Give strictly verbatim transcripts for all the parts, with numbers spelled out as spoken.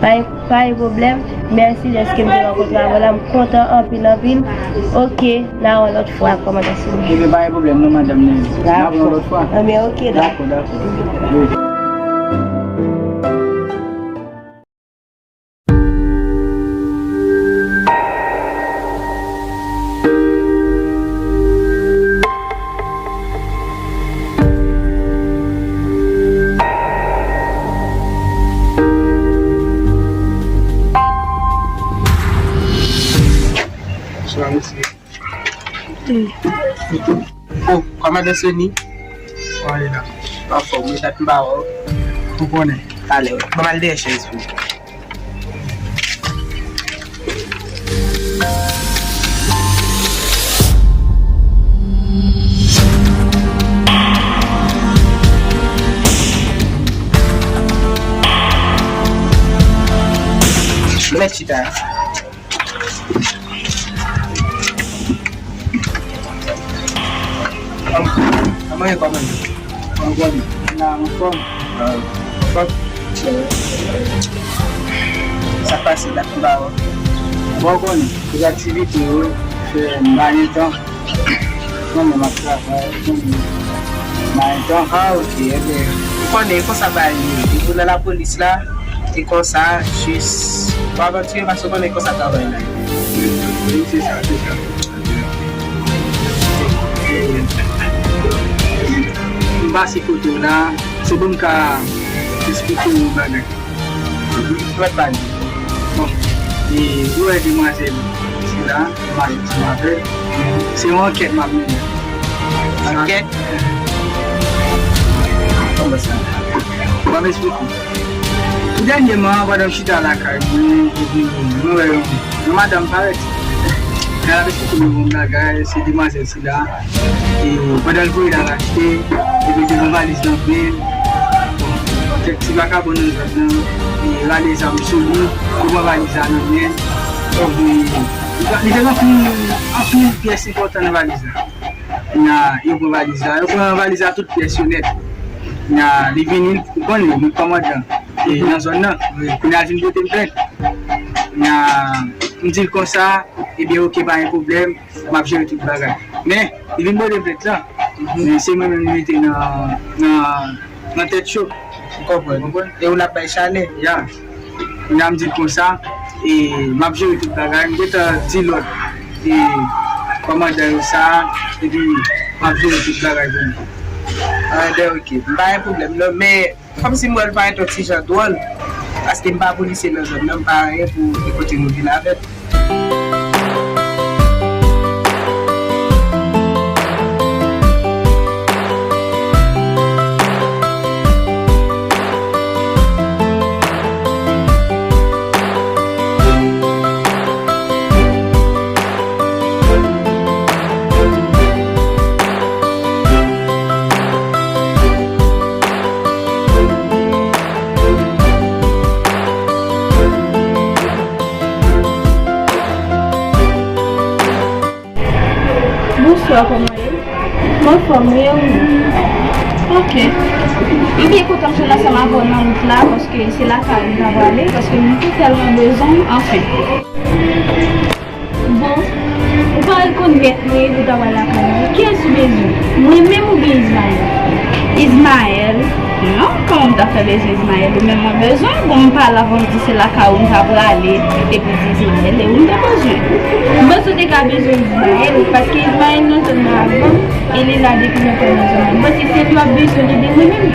Pa gen, pa gen pwoblèm. Mèsi dèske m te rankontre avè w la. M kontan anpil, anpil. Oke, n a wè yon lòt fwa, kòmandan Sony. Ebyen, pa gen pwoblèm non, madanm Nèni. N a wè yon lòt fwa. Ebyen, oke, dakò. Dakò, dakò. Wi. Bonswa, mesye. Oh, kòmandan Sony? Kòman ye la? Anfòm, wi, dat m pa wè w. Ou konnen. Talè, wi. Ban m al dèyè chèz pou ou. Mèt chita. Kòman ye, kòman ye? Kòman ye? Nan, anfòm. Ah, fòk. Sa k pase, dat m pa wè w. Bon, ou konnen, tout aktivite yo, fè m pa gen tan. Mwen menm ap travay, mwen menm m pa gen tan. Ah, oke, ebyen, ou konnen, e konsa bagay yo ye. Depi w nan lapolis la, e konsa, jis, w avantire, paske w konnen e konsa travay la ye. Wi, se sa, se sa. M pase kote w la, se pou m ka esplike w yon bagay. Mwen pa di. Bon, e, ou wè demwazèl sila, m ap di m avè l. Se yon ankèt m ap mennen. Ankèt? Kòman sa? Ban m esplike w. Tou dènyèman, pandan m chita lakay mwen, epi mwen wè yon, yon madanm parèt. L ap esplike m yon bagay, se demwazèl sila. E pandan l voye l al achte, epi te gen yon valiz nan men l. Bon, kèk ti vakabon nan zòn nan, e rale zam sou li, yo pran valiz la nan men l. Epi, li te gen anpil, anpil pyès enpòtan nan valiz la. Kounya, yo pran valiz la, yo pran valiz la tout pyès yo nèt. Kounya, li vini, ou konnen, li kòmandan, e nan zòn nan. Kounya, l vin pote m plent. Kounya, m di l konsa, ebyen, oke, pa gen pwoblèm. M ap jere tout bagay. Men, li vin pote plent lan. Men se mwen menm li mete nan, nan, nan tèt cho. M konprann. Konprann? E ou l ap bay chalè. Ya. Kounya m di l konsa, e m ap jere tout bagay. M gentan di lòd, e kòmandan yo sa, epi m ap jere tout bagay pou li. Ah, ben, oke. M pa gen pwoblèm, non, men kòmsi m wè l parèt yon ti jan dwòl, paske m pa polisye nan zòn nan, m pa anyen pou e kote nou vin avè l. Bonswa, kòman ye? M anfòm, wi, e ou menm? Ok. M byen kontan m jwenn ansanm avè w nan wout la, paske se lakay ou m ta prale, paske m te tèlman bezwen w, anfen. Bon, ou pa rekonèt mwen pou ta pral lakay mwen. Kiyès ou bezwen? Mwen menm oubyen Ismaël? Ismaël? Non, kòman m ta fè bezwen Ismaël? Ou menm mwen bezwen? Bon, m pale avè w, m di se lakay ou m ta prale, epi w di Ismaël, e ou m te bezwen. M panse w te ka bezwen Ismaël, paske Ismaël nan zòn nan avan, e li la depi lontan nan zòn nan. M panse se li w ap bezwen, li de mwen menm.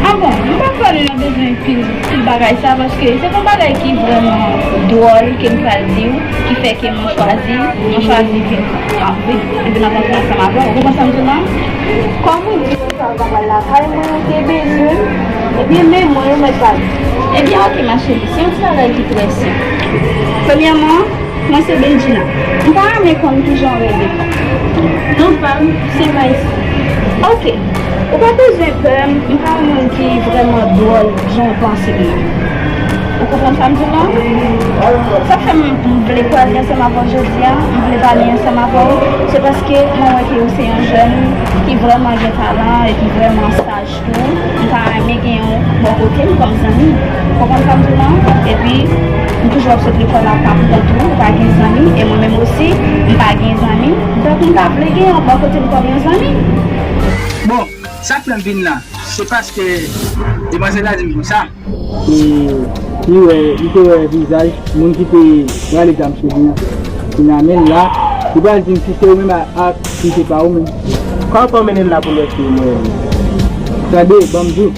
Ah bon, m pa kwè li nan bezwen pil, pil bagay sa, paske se yon bagay ki vrèman dwòl ke m pral di w, ki fè ke mwen chwazi, mwen chwazi vin kanpe, epi n ap antre ansanm avè w. Ou konprann sa m di w la? Kòm ou di konsa, Papa lakay mwen, ou te bezwen m, ebyen, men mwen, ou mèt pale. Ebyen, oke, ma chérie, se yon ti bagay ki trè senp. Premyèman, mwen se Bendjina. M ta renmen konn kijan w rele. Non pa m, se Maïs. Oke. Ou pa bezwen pè m, m pa yon moun ki vrèman dwòl jan w panse m nan. Ou konprann sa m di w lan? Sa k fè m, m vle kwaze ansanm avè w jodi a, m vle pale ansanm avè w, se paske mwen wè ke ou se yon jèn ki vrèman gen talan epi vrèman saj tou. M ta renmen gen w bò kote m kòm zanmi. Ou konprann sa m di w lan? Epi, m toujou ap sot lekòl ak pa pou kont ou, ou pa gen zanmi, e mwen menm osi, m pa gen zanmi. Donk, m ta vle gen w bò kote m kòm yon zanmi. Bon, sa k fè m vin la, se paske demwazèl la di m konsa. E li wè, li te wè vizaj moun ki te rale zam sou li an. Li nan men l la, li pral di m si se ou menm a, a, si se pa ou menm. Kòman pou w mennen l la pou m wè si mwen menm? Tande, ban m di w.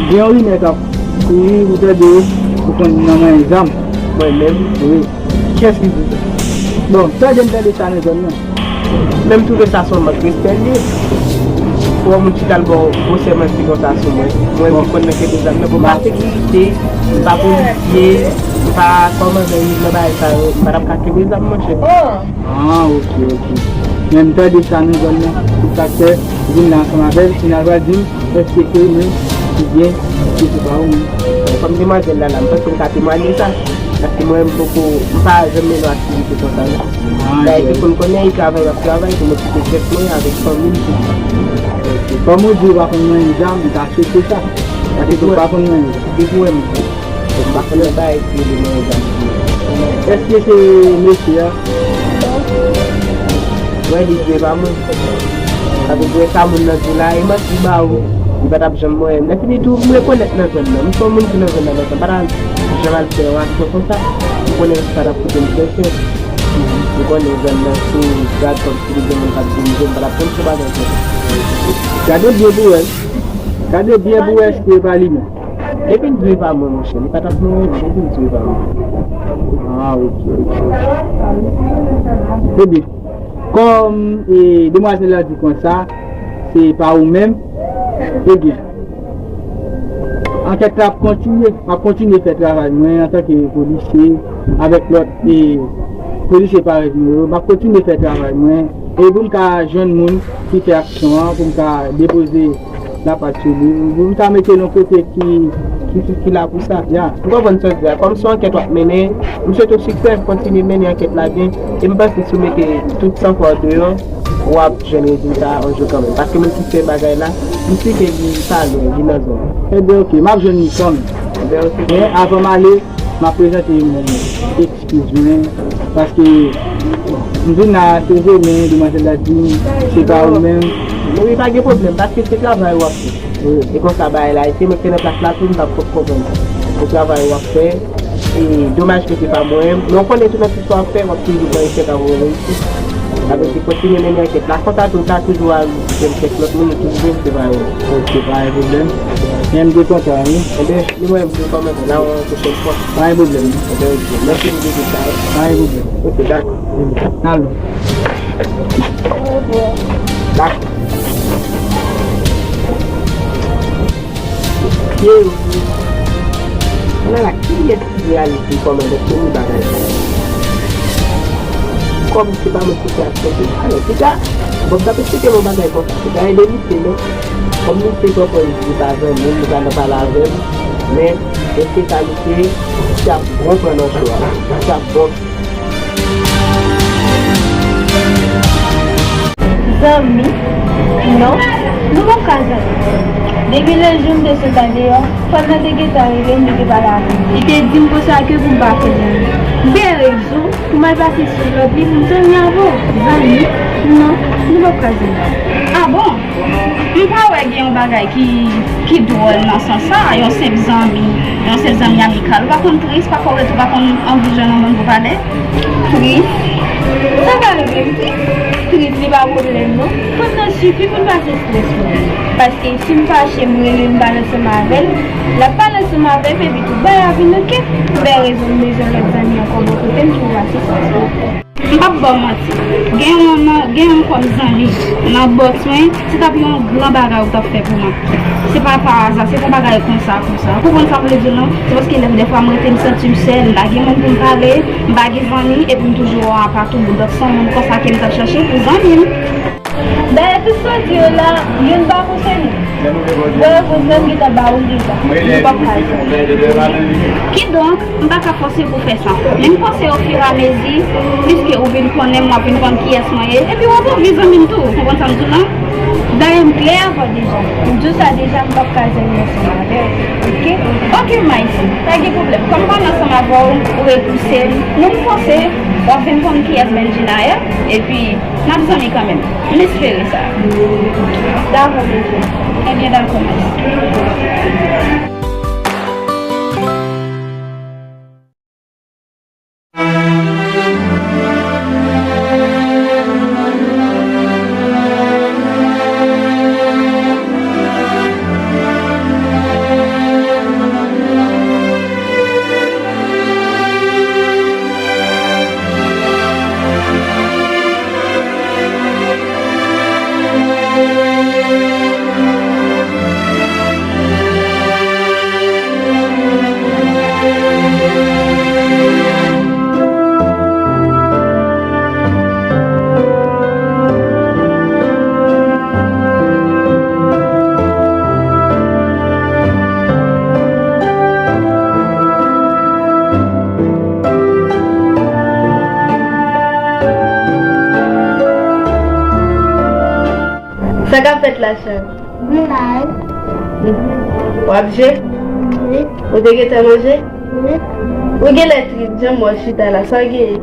Gen yon rimè k ap kouri, ou tande, ou konn nan manyen zam. Mwen menm? Wi. Kiyès ki di sa? Bon, tande m tande sa nan zòn nan. Men m twouve sa se yon mank respè l ye. Pou yon moun chita l ba w gwosè manti konsa sou mwen. Mwen ki konn nan kenbe zam nan. Bon, pa sekirite, m pa polisye, m pa kòmandan nan bagay sa yo, m pa t ap ka kenbe zam, monchè. Ah, oke, oke. Men m tande sa nan zòn nan. Se sa k fè m vin la ansanm avè l. Final pral di m èske se ou menm oubyen èske se pa ou menm. Kòm demwazèl la la, m panse m ka temwanye sa. Paske mwen, m poko, m pa janm mennen yon aktivite konsa non. Bagay ki pou m konnen, e travay m ap travay pou m okipe tèt mwen avèk fanmi m, tout sa. Kòm ou di ou pa konn manyen zam, m ta swete sa. Paske ou pa konn manyen zam. Depi w wè m, m pa konn nan bagay ki rele manyen zam. Èske se mesye a? Wè, li dwe pa mwen. Avèk wè sa moun nan di la, e manti ba ou. Li pa t ap janm manyen m. Lèfini tou, m rekonèt nan zòn nan. M se yon moun ki nan zòn nan lontan. M pa t ap janm al fè yon aksyon konsa. M konnen sa t ap koute m trè chè. M konnen zòn nan sou gad kòmsi li gen moun k ap dirije, m pa t ap konn se bagay konsa. Gade byen pou wè. Gade byen pou wè èske e pa li menm. Depi l di e pa mwen, monchè, li pa t ap manyen m, depi l di e pa mwen. Ah, oke, oke. Ebyen, kòm, e, demwazèl la di konsa, se pa ou menm, ebyen, ankèt la ap kontinye. M ap kontinye fè travay mwen antanke polisye avèk lòt, e, polisye parèy mwen yo. M ap kontinye fè travay mwen. E pou m ka jwenn moun ki fè aksyon an, pou m ka depoze lapat sou li. Ou ta mete l yon kote ki, ki, ki la pou sa. Ya. M konprann sa w di a. Kòm se yon ankèt w ap mennen, m swete w siksè, kontinye mennen ankèt la byen. E m panse si w mete tout sanfò w deyò, w ap jwenn rezilta yon jou kanmenm. Paske moun ki fè bagay la, m si ke li pa lwen, li nan zòn. Ebyen, oke, m ap jwenn li kanmenm. Ebyen, oke. Men, avan m ale, m ap prezante yon moun. Eskiz mwen, paske m vin la seze, men demwazèl la di m se pa ou menm. Wi, pa gen pwoblèm, paske se travay w ap fè. Wi. E konsa bagay la ye, se mwen ki te nan plas la tou, m t ap konprann. Se travay w ap fè, e domaj ke se pa mwen. Men w konnen tou nan tout sa w ap fè, w ap toujou pran risik avan w reyisi. Sa vle di kontinye mennen ankèt la. Konsa tou, w ka toujou al jwenn kèk lòt moun, ou toujou jwenn se pa yo. Ok, pa gen pwoblèm. Men m te kontan, wi. Enben, ni mwen, m te kòmanse la, yon pwochèn fwa. Pa gen pwoblèm. Enben, ok. Mèsi pou vizit la, wi. Pa gen pwoblèm. Ok, dakò. N al. Dakò. Yo. Ala, kiyès ki ale pou kòmandan pou bagay sa yo? Kòm se pa mwen ki te aksepte. Alò, piga, Bòb t ap eksplike m yon bagay konsa. Se pa ede misye, non. Kòm misye pran pòz li pa zanmi m, li pa nan pale avè m. Men, espesyalite, misye ap bon pran nan cho a. Misye ap bon. Zanmi? Non, nou poko zanmi. Depi lejou m te sot andeyò, fanm nan te gentan rele m, li te pale avè m. Li te di m konsa ke pou m pa fè zanmi. M te rezon pou m al pase sou lòt li pou m zanmi avè w. Zanmi? Non, nou poko zanmi. Ah bon? M pa wè gen yon bagay ki, ki dwòl nan sans sa, yon senp zanmi, yon senp zanmi amikal. Ou pa konn tris, pa korèt, ou pa konn anvi jwenn yon moun pou pale? Tris? Sa ka rive m tris? Tris, li pa pwoblèm, non. Fanm nan sifi pou l pase estrès mwen. Paske si m fache, m rele, m pale ansanm avè l, l ap pale ansanm avè m, epi tout bagay ap vin oke. M fè rezon, m bezwen lòt zanmi ankò bò kote m pou asistans mwen. M p ap ba w manti. Gen yon, gen yon kòm zanmi nan bòs mwen, se t ap yon gran bagay ou t ap fè pou mwen. Se pa pa aza, se pa bagay konsa, konsa. Ou konprann sa m vle di w lan? Se paske lè dèfwa m rete, m santi m sèl, m pa gen moun pou m pale, m pa gen zanmi, epi m toujou wè w apa tou bout. Donk, se yon moun konsa ke m t ap chache pou zanmi m. Dayè, tout sa w di yo la, youn pa konsène w. Wè, kontrè, m gentan ba w li la. Li p ap ka di. Kidonk, m pa ka fòse w pou fè sa. Men m fòse w ofiramezi, piske ou vin konnen m, w ap vin konn kiyès mwen ye. Epi w ap vin zanmi m tou. Ou konprann sa m di w lan? Dayè, m klè avè w deja. M di w sa deja, m p ap ka zanmi ansanm avè w. Oke? Oke, Maïs. Pa gen pwoblèm. Kòm m pale ansanm avè w, ou repouse m. Men m panse, w ap vin konn kiyès Benjina ye. Epi, n ap zanmi kanmenm. M espere sa. Dakò, Benjina. Ebyen, dakò, Maïs. Sa k ap fèt la, Chal? M la wi. W ap jwe? Wi. Ou te gentan manje? Wi. Ou genlè tris, jan m wè w chita la, sa w genyen?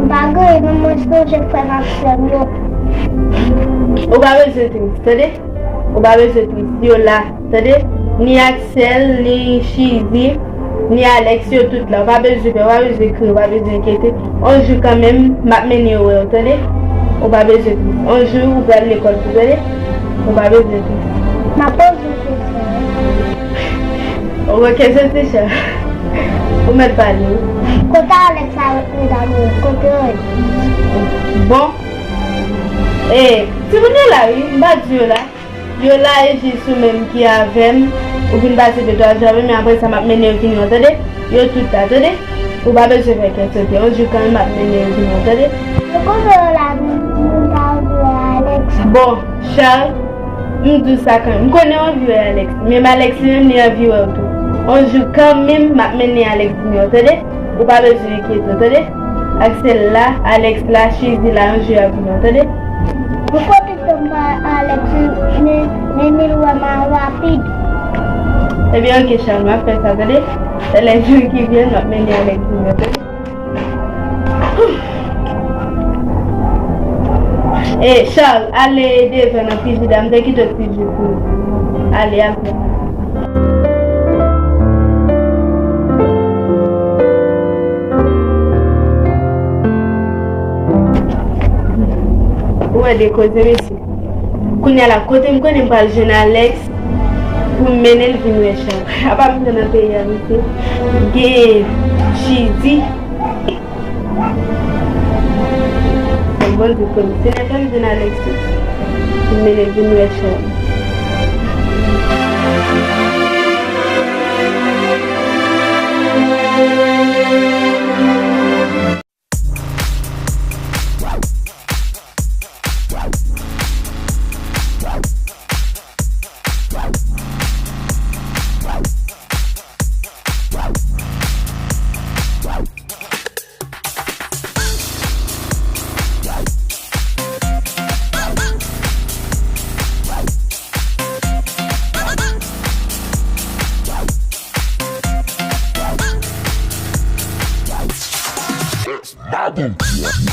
M pa gen anyen non, mwen sonje frè m ak sè m yo. Ou pa bezwen tris, tande? Ou pa bezwen tris, yo la, tande? Ni Axel, ni Chizy, ni Alex, yo tout la. Ou pa bezwen pè, ou pa bezwen kriye, ou pa bezwen enkyete. On jou kanmenm, m ap mennen yo wè w, tande? Ou pa bezwen tris. On jou, ou pral lekòl tou, tande? Ou pa bezwen tris. M ap poze w kesyon. Ou gen kesyon, Tisha? Ou mèt pale, wi. Kote Alex avèk medam yo? Kote yo ye? Bon. E, timoun yo la, wi. M pa di yo la. Yo la e jis ou menm ki avè m. Ou vin pase de twa jou avè m, men apre sa, m ap mennen yo vini, w tande? Yo tout la, tande? Ou pa bezwen fè kè sote. On jou kanmenm, m ap mennen yo vini, w tande? Yo kote yo la, moun, moun ta vle Alex. Bon, Chal, m di w sa kanmenm. M konnen w anvi wè Alex. Menm Alex li menm, li anvi wè w tou. On jou kanmenm, m ap mennen Alex vini, w tande? Ou pa bezwen enkyete w, tande? Axel la, Alex la, Chizy la, on jou y ap vini, w tande? Ou kote tann pa Alex, men, men li wè m a rapid. Ebyen, oke, Chal, m ap fè sa, tande? Talè jou ki vyen, m ap mennen Alex vini, tande? E, Chal, ale devan nan frijida, m te kite w ti jou pou ou. Ale, al fè. Ou wè de koze, mesye. Kounye a la, kote m konnen m pral jwenn Alex pou m mennen l vin wè Chal? Apa m fè nan peyi a, mesye? Gen Chizy. Bon, Bondye konnen. Senyè, fè m jwenn Alex wi. Pou m mennen l vin wè Chal. That's my boo.